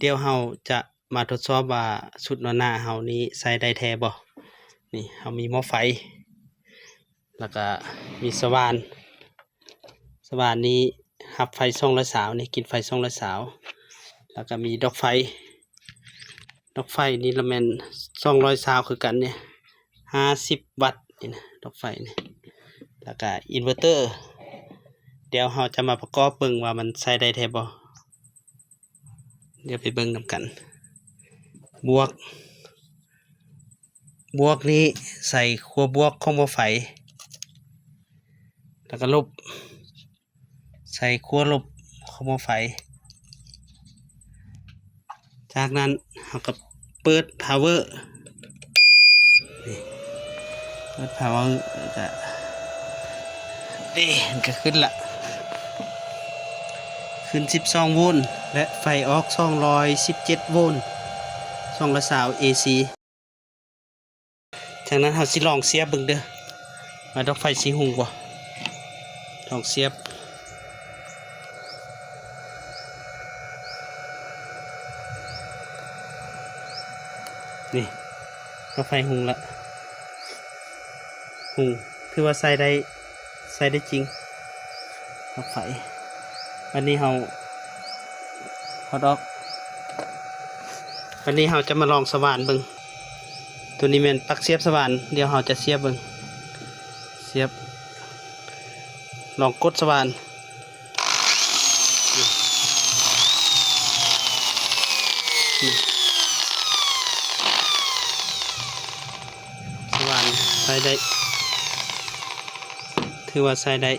ດຽວເຮົາຈະມາທົດສອບວ່າຊຸດນອນໜ້າເຮົານີ້ໃຊ້ໄດ້ແທ້ບໍ່. ນີ້ເຮົາມີໝໍ້ໄຟ ແລ້ວກະມີສະຫວ່ານ. ສະຫວ່ານນີ້ຮັບໄຟສອງຮ້ອຍຊາວ ນີ້ກິນໄຟສອງຮ້ອຍຊາວ ແລ້ວກະມີດອກໄຟ. ດອກໄຟນີ້ລະແມ່ນສອງຮ້ອຍຊາວຄືກັນນີ້ ຫ້າສິບວັດນີ້ນະ ດອກໄຟນີ້. ແລ້ວກະອິນເວີເຕີ ດຽວເຮົາຈະມາປະກອບເບິ່ງວ່າມັນໃຊ້ໄດ້ແທ້ບໍ່. ດຽວໄປເບິ່ງນຳກັນ. ບວກ ບວກນີ້ໃສ່ຂົ້ວບວກຂອງໝໍ້ໄຟ ແລ້ວກະລົບ ໃສ່ຂົ້ວລົບຂອງໝໍ້ໄຟ. ຈາກນັ້ນເຮົາກະເປີດພາວເວີ ນີ້ ເປີດພາວເວີ ແລ້ວກະ ເດ້ ມັນກະຂຶ້ນລະ ຂຶ້ນສິບສອງໂວນ ແລະ ໄຟອອກສອງຮ້ອຍສິບເຈັດໂວນ ສອງຮ້ອຍຊາວ ເອຊີ. ຈາກນັ້ນເຮົາຊິລອງສຽບເບິ່ງເດີ ວ່າດອກໄຟຊິຮຸ່ງບໍ່. ລອງສຽບ ນີ້ ດອກໄຟຮຸ່ງລະ ຮຸ່ງ ຖືວ່າໃຊ້ໄດ້ ໃຊ້ໄດ້ຈິງ ດອກໄຟ. ບາດນີ້ເຮົາຖອດອອກ. ບາດນີ້ເຮົາຈະມາລອງສະຫວ່ານເບິ່ງ. ໂຕນີ້ແມ່ນປັກສຽບສະຫວ່ານ. ດຽວເຮົາຈະສຽບເບິ່ງ. ສຽບ. ລອງກົດສະຫວ່ານ. ສະຫວ່ານໃຊ້ໄດ້. ຖືວ່າໃຊ້ໄດ້.